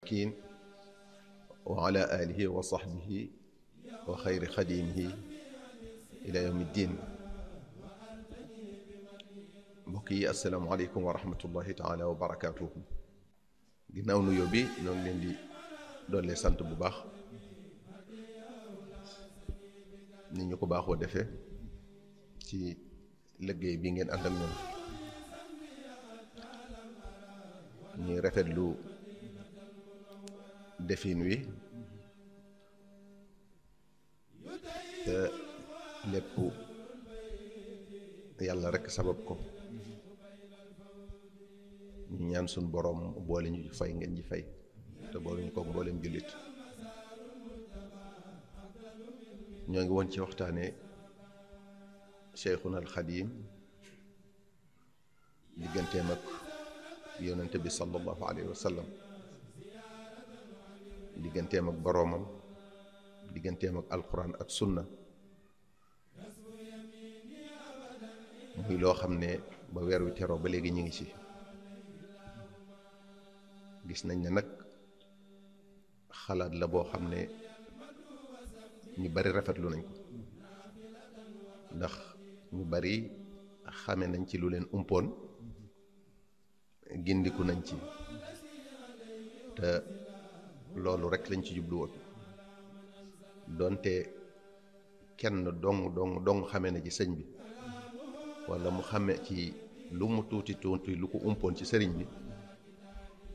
المكين وعلى آله وصحبه وخير خديمه إلى يوم الدين. mbokk yi asalaamaaleykum wa rahmatullahi taala wa barakaatuhu. ginnaaw nuyoo bi ñoo ngi leen di doole sant bu baax ni ñu ko baaxoo defee ci liggéey bi ngeen ànd ak ñoom. ñuy rafetlu defin wi te lépp yàlla rekk sabab ko. ñu ñaan suñ boroom boole ñu fay ngeen ji fay te boole ñu ko mbooleem jullit. ñoo ngi woon ci waxtaane Cheikhuna al Xadim digganteem ak yonente bi sallallahu alayhi wa sallam, digganteem ak boroomam, digganteem ak alquran ak sunna. muy loo xam ne ba weer wi teroo ba léegi ñu ngi ci. gis nañ ne nag xalaat la boo xam ne ñu bari rafetlu nañ ko, ndax ñu bari xame nañ ci lu leen umpoon, gindiku nañ ci, te loolu rekk lañ ci jublu woon. doonte kenn dong xame na ci sëñ bi, walla mu xame ci lu mu tuuti tuuti lu ko umpoon ci sëriñ bi,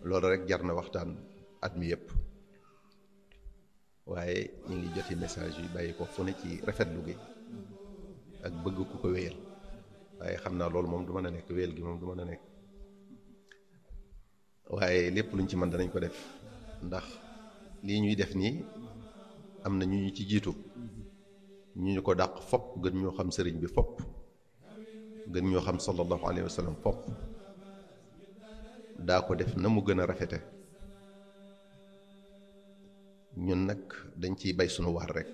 loolu rekk jar na waxtaan at mi yépp. waaye ñu ngi joti message yu bàyyi ko fu ne ci rafetlu gi ak bëgg ku ko wéyal, waaye xam naa loolu moom du mën a nekk, wéyal gi moom du mën a nekk. waaye lépp luñ ci mën danañ ko def, ndax lii ñuy def nii am na ñu ci jiitu, ñu ko dàq fopp, gën ñoo xam sëriñ bi fopp, gën ñoo xam sallallahu alayhi wa sallam fopp, daa ko def na mu gën a rafete. ñun nag dañ ciy bay sunu waar rekk,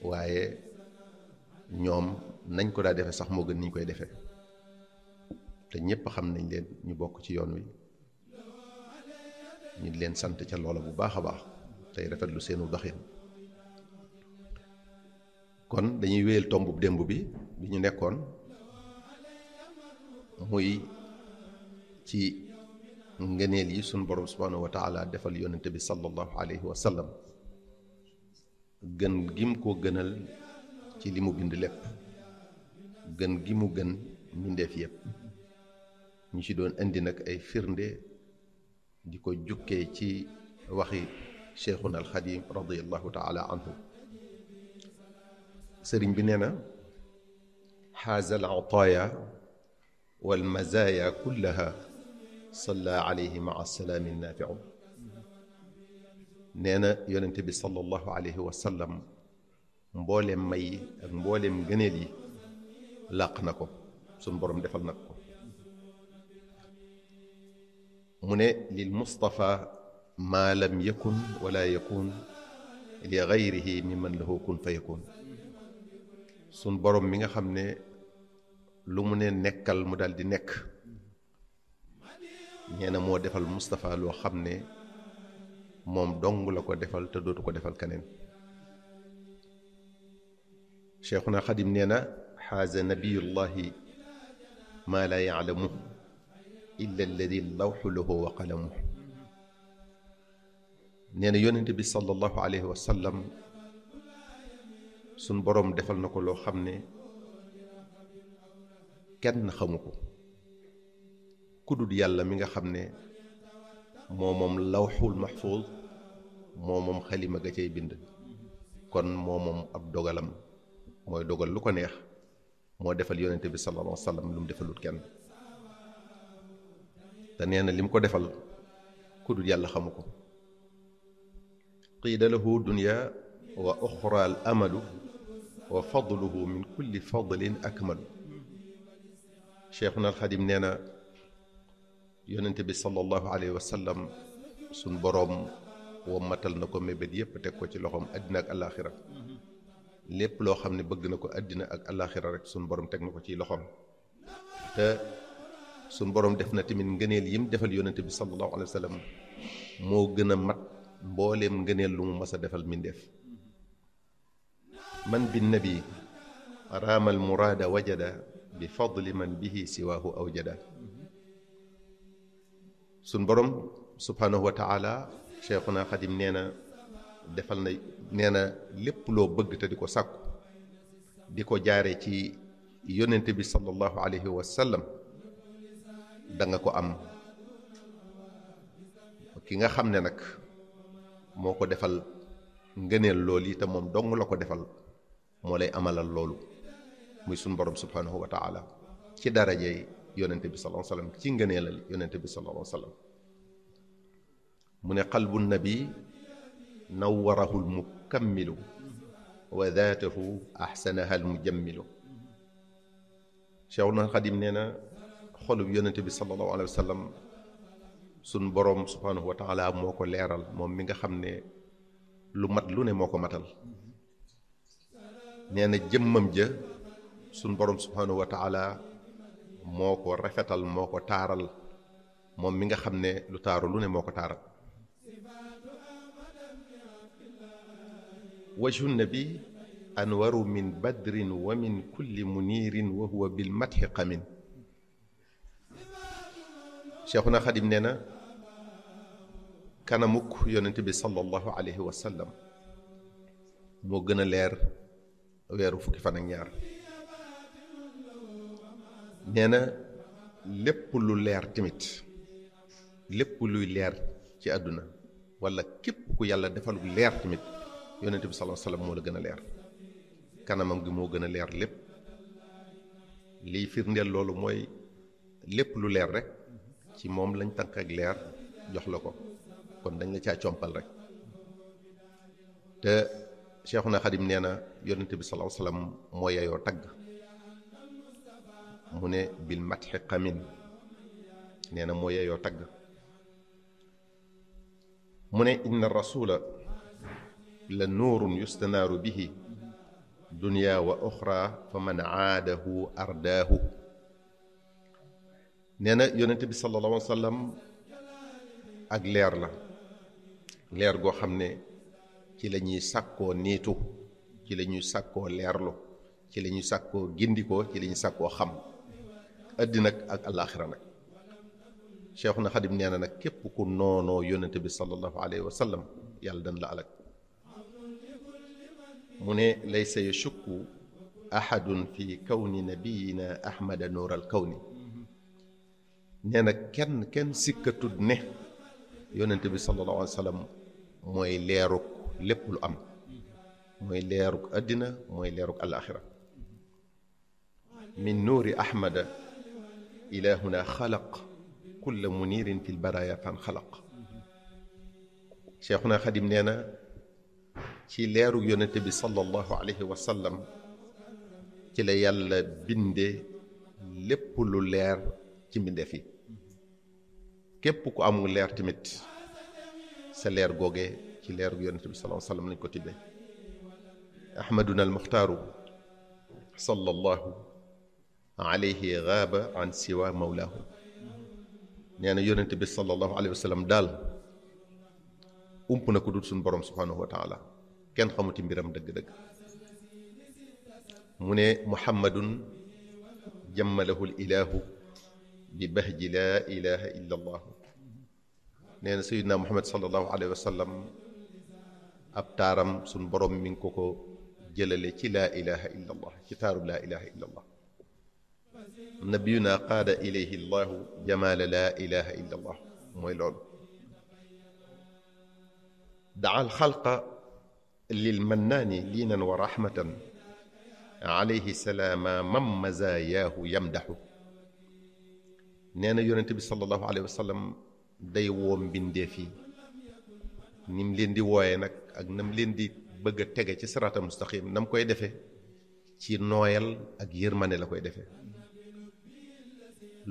waaye ñoom nañ ko daa defe sax moo gën niñ koy defee. te ñépp xam nañ leen, ñu bokk ci yoon wi, ñu di leen sant ca loola bu baax a baax, tey rafetlu seenu doxin. kon dañuy wéyal tombu démb bi ñu nekkoon, muy ci ngëneel yi sunu borom subhanahu wa taala defal yonente bi sallallahu alayhi wa sallam, gën gim ko gënal ci li mu bind lépp, gën gi mu gën mbindeef yépp. ñu ci doon indi nag ay firnde di ko jukkee ci waxi Cheikhuna al Xadim radiyallahu taala anhu. sëriñ bi nee na xaaza al ataaya wal mazaaya kullaha salla alayhi maa salaami naafiu. nee na yonente bi sallallahu alayhi wa sallam mbooleem may yi ak mbooleem gëneel yi làq na ko, suñ boroom defal nag ko. mu ne lil Mustafa maa lam yakun wala yakun li gayrihi mimman lahu kun fa yakun. suñ boroom mi nga xam ne lu mu ne nekkal mu daldi nekk, nee na moo defal Mustafa loo xam ne moom dong la ko defal te dootu ko defal keneen. Cheikhuna Xadim nee na xaaza nabiyullahi maa laa yaclamu illa alladi lawxu lahu wa qalamu. nee na yonente bi sallallahu alayhi wa sallam suñ boroom defal na ko loo xam ne kenn xamu ko ku dul yàlla mi nga xam ne moo moom lawxul maxfuuz, moo moom xalima ga cay bind. kon moo moom ab dogalam, mooy dogal lu ko neex. moo defal yonente bi sallallahu alayhi wa sallam lu mu defalut kenn. te nee na li mu ko defal ku dul yàlla xamu ko. qiila lahu dunya wa uxra al amalu wa fadluhu min kulli fadlin akmalu. Cheikhuna al Xadim nee na yonente bi sallallahu alayhi wa sallam suñ boroom wommatal na ko mébét yépp teg ko ci loxoom àddina ak àllaaxira. lépp loo xam ne bëgg na ko àddina ak àllaaxira rek suñ boroom teg na ko ci loxoom. te suñ borom def na tamit ngëneel yim defal yonente bi sallallahu alayhi wa sallam moo gën a mat mbooleem ngëneel lu mu mas a defal mindeef man bi nabi raamal muraada wajada bi fadli man bihi siwaahu awjada suñ borom subhanahu wa taala cheikhuna xadim nee na defal na nee na lépp loo bëgg te di ko sàkku di ko jaare ci yonente bi sallallahu alayhi wa sallam da nga ko am ki nga xam ne nag moo ko defal ngëneel loolu yi te moom dong la ko defal moo lay amalal loolu muy suñ borom subhanahu wa taala ci darajey yonente bi sallallahu alayhi wa sallam ci ngëneelal yonente bi sallallahu alayhi wa sallam mu ne qalbu nabi nawwarahu almukammilu wa daatahu axsanaha almujammilu Cheikhuna Xadim nee na xolub yonente bi sallallahu alayhi wa sallam suñ boroom subhanahu wa taala moo ko leeral moom mi nga xam ne lu mat lu ne moo ko matal nee na jëmmam ja suñ boroom subhanahu wa taala moo ko rafetal moo ko taaral moom mi nga xam ne lu taaru lu ne moo ko taaral wajhu nabi anwaru min badrin wa min kulli muniirin wa huwa bil matxi qamin Cheikhuna Xadim nee na kanamuk yonent bi sallallahu alayhi wa sallam moo gën a leer weeru fukki fan ak ñaar nee na lépp lu leer tamit lépp luy leer ci àdduna wala képp ku yàlla defal leer tamit yonent bi sallallahu alayhi wa sallam moo la gën a leer kanamam gi moo gën a leer lépp liy firndeel loolu mooy lépp lu leer rek ci moom lañ tànk ak leer jox la ko kon dañ la caa compal rek te Cheikhuna Xadim nee na yonent bi sallallahu alayhi wa sallam moo yeyoo tagg mu ne bil matxi qamin nee na moo yeyoo tagg mu ne inna rasula la nuurun yustanaaru bihi dunya wa oxra fa man aadahu ardaahu nee na yonent bi sallallahu alayhi wa sallam ak leer la leer goo xam ne ci la ñuy sàkkoo niitu ci la ñuy sàkkoo leerlu ci la ñuy sàkkoo gindikoo ci la ñuy sàkkoo xam àddina ak alaaxira nag Cheikhuna Xadim nee na nag képp ku noonoo yonent bi sallallahu alayhi wa sallam yàlla dan la alak mu ne laysa yashukku ahadun fi kawni nabiyina ahmada nuur al kawni nee na kenn sikkatud ne yonent bi sallallahu alayhi wa sallam mooy leeruk lépp lu am mooy leeruk àddina mooy leeruk alaaxira min nuuri ahmada ilahuna xalaq kulla muniirin fi lbaraya fan xalaq Cheikhuna Xadim nee na ci leeruk yonent bi sallallahu alayhi wa sallam ci la yàlla binde lépp lu leer ci mbindeef yi képp ku amul leer tamit sa leer googe ci leeruk yonent bi sallallahu alayhi wa sallam lañ ko tibbee ahmaduna almuxtaaru sallallahu alayhi gaaba an siwa mawlaahu nee na yonent bi sallallahu alayhi wa sallam daal ump na ko dul suñu borom subhanahu wa taala kenn xamuti mbiram dëgg-dëgg mu ne muhammadun jammalahu l ilahu bi bahji laa ilaha illa allah nee na sayidna muhammad sallallahu alayhi wa sallam ab taaram suñ borom mi ngi ko jëlale ci laa ilaha illa allah ci taarub laa ilaha illa allah nabiyuna qaada ilayhi llahu jamaala laa ilaha illa allah mooy loolu daa alxalqa lilmannaani liinan wa rahmatan alayhi salaama man mazaayaahu yamdaxu nee na yonente bi sallallahu alayhi wa sallam day woo mbindeef yi ni mu leen di wooyee nag ak nam leen di bëgg a tege ci siraatal mustaqim nam koy defee ci nooyal ak yërmande la koy defee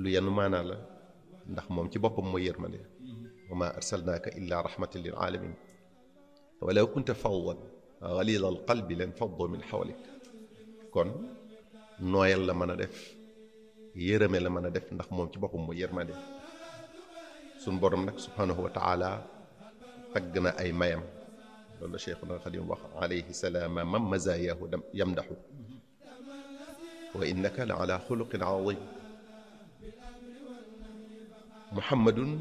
lu yenu maanaa la ndax moom ci boppam mooy yërmande wa maa arsalnaaka illaa rahmatan lil aalamin walaw kunta faddan galiida al qalbi lan faddu min xawlik kon nooyal la mën a def yërëme la mën a def ndax moom ci boppam mooy yërmande suñ borom nag subhanahu wa taala tagg na ay mayam loolu la Cheikhuna Xadim wax alayhi salaama man mazaayahu yamdaxu wa innaka la ala xuluqin azim muhammadun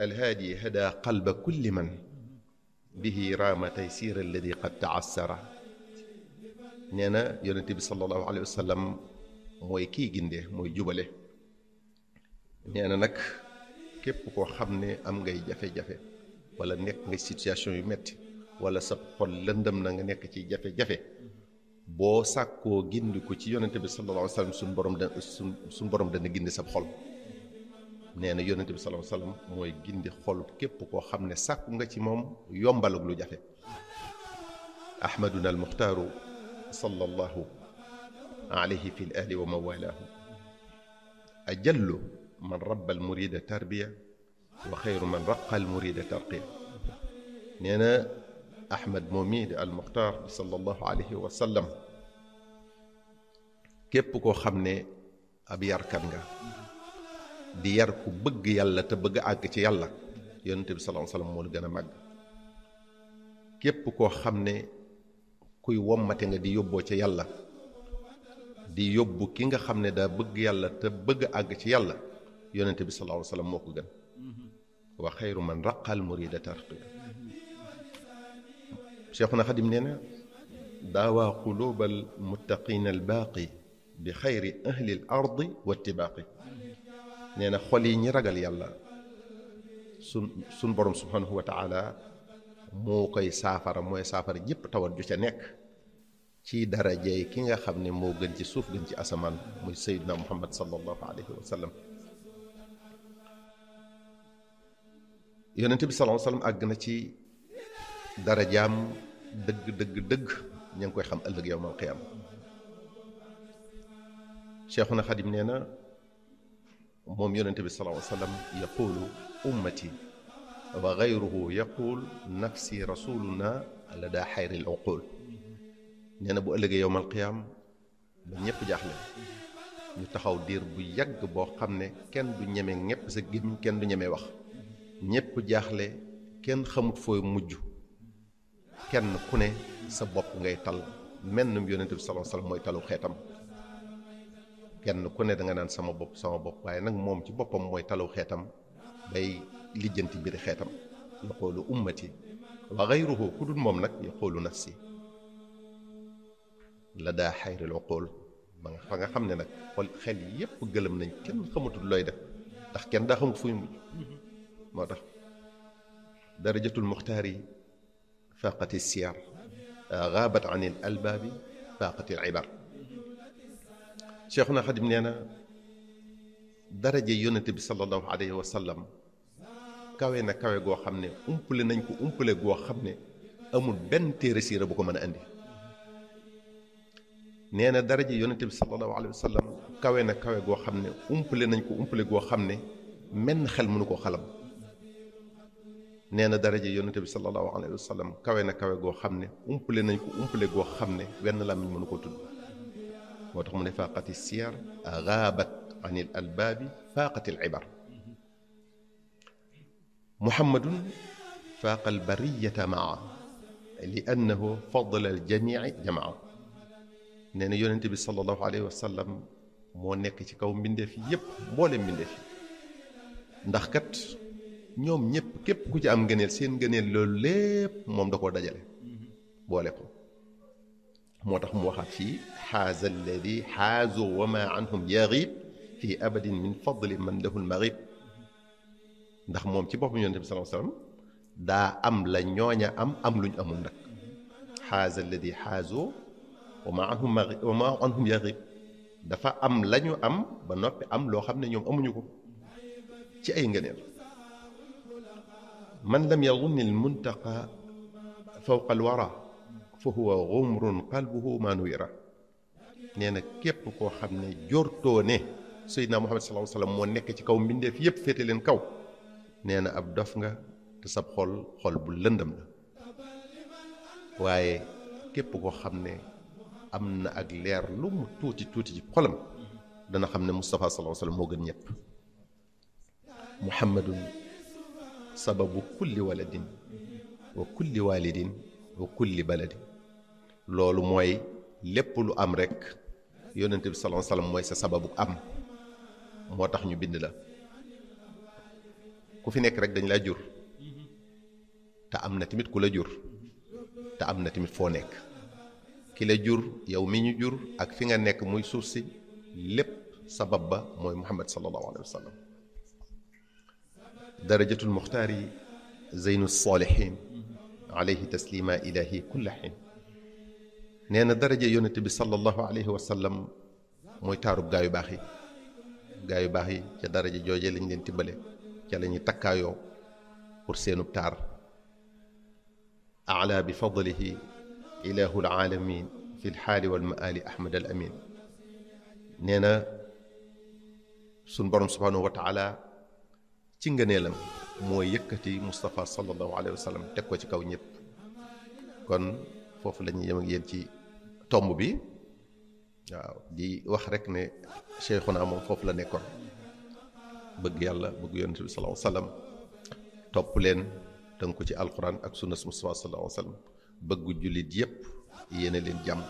alhaadi hada qalba kulli man bihi raama taysir alladi qad taassara nee na yonente bi sallallahu alayhi wa sallam mooy kii gindee mooy jubale nee na nag képp koo xam ne am ngay jafe-jafe wala nekk nga situation yu metti wala sa xol lëndëm na nga nekk ci jafe-jafe boo sàkkoo gindi ko ci yonente bi sallallahu alayhi wa sallam suñ borom dana gindi sa xol nee na yonente bi sallallahu alayhi wa sallam mooy gindi xol képp koo xam ne sàkku nga ci moom yombalug lu jafe ahmaduna al muxtaaru sallallahu alayhi fi l ahli wa mawalaahu ajallu man rabba al murida tarbiya wa xayru man raqa al murida tarqiya nee na ahmad moom mii di al muxtaar sallallahu alayhi wa sallam képp koo xam ne ab yarkat nga di yar ku bëgg yàlla te bëgg àgg ci yàlla yonente bi sallallahu alayhi wa sallam moo la gën a màgg képp koo xam ne kuy wommate nga di yóbboo ci yàlla di yóbbu ki nga xam ne daa bëgg yàlla te bëgg àgg ci yàlla yonente bi sallallahu alayhi wa sallam moo ko gën wa xayru man raqal murida tarqiya Cheikhuna Xadim nee na daawaa quluubal muttaqiina al baaqi bi xayri ahli al ardi wa ittibaaqi nee na xol yi ñi ragal yàlla sun borom subhanahu wa taala moo koy saafara mooy saafara ñëpp tawat ju ca nekk ci darajey ki nga xam ne moo gën ci suuf gën ci asamaan muy sayyidina muhammad sallallahu alayhi wa sallam yonente bi sallallahu alayhi wa sallam àgg na ci darajaam dëgg dëgg dëgg ña ngi koy xam ëllëg yawmal qiyaam Cheikhuna Xadim nee na moom yonente bi sallallahu alayhi wa sallam yaqulu ummati wa gayruhu yaqul nafsi rasuluna la daa xayril uqul nee na bu ëllëgee yowmal qiyaam ba ñëpp jaaxle ñu taxaw diir bu yàgg boo xam ne kenn du ñeme ñépp sa gémmiñ kenn du ñeme wax ñëpp jaaxle kenn xamut fooy mujj kenn ku ne sa bopp ngay tal mennum yonente bi sallallahu alayhi wa sallam mooy talu xeetam kenn ku ne da nga naan sama bopp waaye nag moom ci boppam mooy talu xeetam day lijjanti mbiri xeetam yaqulu ummati wa gayruhu ku dul moom nag yaqulu nafsi la daa xayril uqul ba nga fa nga xam ne nag xel yépp gëlëm nañ kenn xamatul looy def ndax kenn daa xamut fuy mujj moo tax darajatul muxtaari faaqati siyar gaabat an il albaabi faaqati al ibar Cheikhuna Xadim nee na daraje yonente bi sallallahu alayhi wa sallam kawe na kawe goo xam ne umpale nañ ko umpale goo xam ne amul benn téere siira bu ko mën a andi nee na daraje yonente bi sallallahu alayhi wa sallam kawe na kawe goo xam ne umpale nañ ko umpale goo xam ne menn xel mënu koo xalam nee na daraje yonente bi sallallahu alayhi wa sallam kawe na kawe goo xam ne umpale nañ ko umpale goo xam ne wenn làmmiñ mënu koo tudd moo tax mu ne faaqati siyar gaabat an il albaabi faaqati al ibar muhammadun faaqa al bariyata maa li annahu fadla al jamii jamaa nee na yonente bi sallallahu alayhi wa sallam moo nekk ci kaw mbindeef yépp mboolem mbindeef yi ndax kat ñoom ñëpp képp ku ci am ngëneel seen ngëneel loolu lépp moom da koo dajale boole ko moo tax mu waxaat fii xaaza alladi xaazu wa ma anhum yaghib fi abadin min fadli man lahu lmaghib ndax moom ci boppam yonente bi sallallahu alayhi wasallam daa am la ñooña am luñ amul nag xaaza alladi xaazu wa ma anhum yaghib dafa am la ñu am ba noppi am loo xam ne ñoom amuñu ko ci ay ngëneel man lam yazunni almuntaqa fawqa alwara fa huwa gumrun qalbuhu ma nuwira nee na képp koo xam ne jortoo ne Seydina Muhammad sallallahu alayhi wa sallam moo nekk ci kaw mbindeef yépp féete leen kaw nee na ab dof nga te sab xol bu lëndëm la waaye képp koo xam ne am na ak leer lu mu tuuti tuuti ci xolam dana xam ne Moustapha sallallahu alayhi wa sallam moo gën ñëpp. muhammadun sababu kulli waladin wa kulli walidin wa kulli baladin. loolu mooy lépp lu am rek yonente bi sallallahu alayhi wa sallam mooy sa sababu am, moo tax ñu bind la. ku fi nekk rek dañ laa jur, te am na tamit ku la jur, te am na tamit foo nekk. ki la jur yow mi ñu jur ak fi nga nekk muy suuf si lépp sabab ba mooy muhammad sallallahu alayhi wa sallam. darajatul muxtaari zeynu saalihin alayhi taslima ilahi kulla xin. nee na daraja yonente bi sallallahu alayhi wa sallam mooy taarub gaa yu baax yi. gaa yu baax yi ca daraja jooje lañ leen tibbale, ca la ñuy takkaayoo pour seenub taar. ala bi fadlihi ilahu alaalamin fi lxaali walmaali ahmad al amin. nee na suñ borom subhanahu wa taala ci ngëneelam moo yëkkati Moustapha sallallahu alayhi wa sallam teg ko ci kaw ñëpp. kon foofu la ñuy yem ak yéen ci tomb bi. waaw di wax rek ne Cheikhuna moom foofu la nekkoon, bëgg yàlla bëgg yonent bi sallallahu alayhi wa sallam, topp leen tënku ci alquran ak sunna Mustafa sallallahu alayhi wa sallam, bëggu jullit yépp yéene leen jàmm.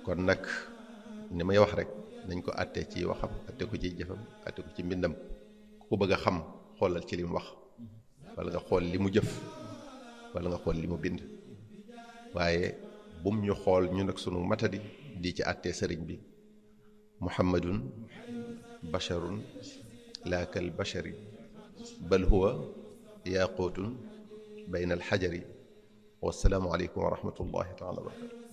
kon nag ni may wax rek nañ ko àtte ci waxam, àtte ko ci jëfam, àtte ko ci mbindam. ku ko bëgg a xam xoolal ci li mu wax, wala nga xool li mu jëf, wala nga xool li mu bind. waaye bum ñu xool ñu nag sunu matadi di ci àttee sëriñ bi. muhammadun basharun laa kal bashari bal huwa yaaqutun bayna alxajari. wassalaamu aleykum wa rahmatullahi taala wa barakatu.